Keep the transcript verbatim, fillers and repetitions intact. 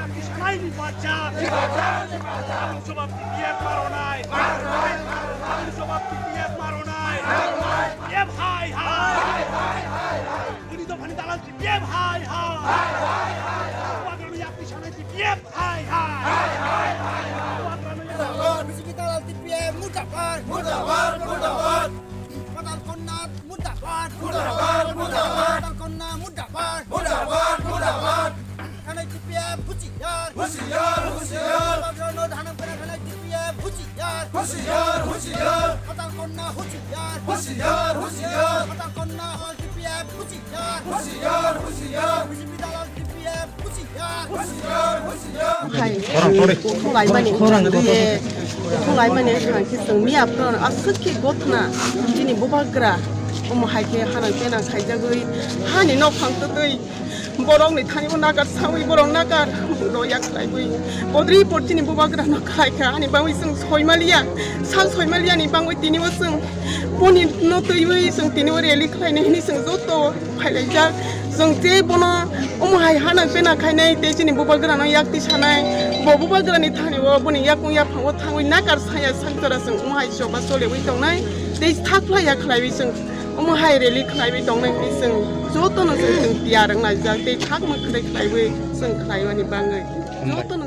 Sanai ni bacha. Ang jawab T P F maronai. Ang jawab T P F maronai. T P F hai hai. Uni to phani dalal T P F hai hai. Wagrano yakni sanai T P F hai hai. Wagrano yakni. B J P dalal T P F murdabad. Murdabad, murdabad. Patal Konna murdabad. Murdabad, murdabad. Patal Konna murdabad. Murdabad, murdabad. Thanai T P F huchiyar. Huchiyar, huchiyar. Bubagrano dhanam kena thanai T P F huchiyar. Huchiyar, huchiyar. Patal Konna huchiyar. Huchiyar, huchiyar. Patal Konna hol T P F huchiyar. Huchiyar, huchiyar. B J P dalal T P F huchiyar. Huchiyar, huchiyar. Hai, khorang sori. Khorang laimani, khorang khorang laimani hai khe chwng miya phano aswk khe gotna chini bubagra. Omo hai khe hanang tenang khaijagwi hani nok phang twtwi borokni thani bo nakar sawi borok nakar ro yak khlaiwi. Kodri por chini bubagra no khlai kha ani bangwi chwng soimaliya, sal soimaliya ni bangwi tini bo chwng boni no twiwi chwng tini bo rally khlainai hini chwng joto phailaijak. Chwng tei bono omo hai hanang pena khainai tei chini bubagrano yakti sanai. Bo bubagrani thani o boni yakung yaphango thangwi nakar saya sanchara chwng omo hai choba choliwi tongnai. Tei thakphlaiya khlaiwi chwng omo hai rally khlaiwi tongnai hwnwi chwng jotono chwng, chwng tiyar wnglaijak tei thakma kwrwi khlaiwi chwng khlaiwani bangwi jotono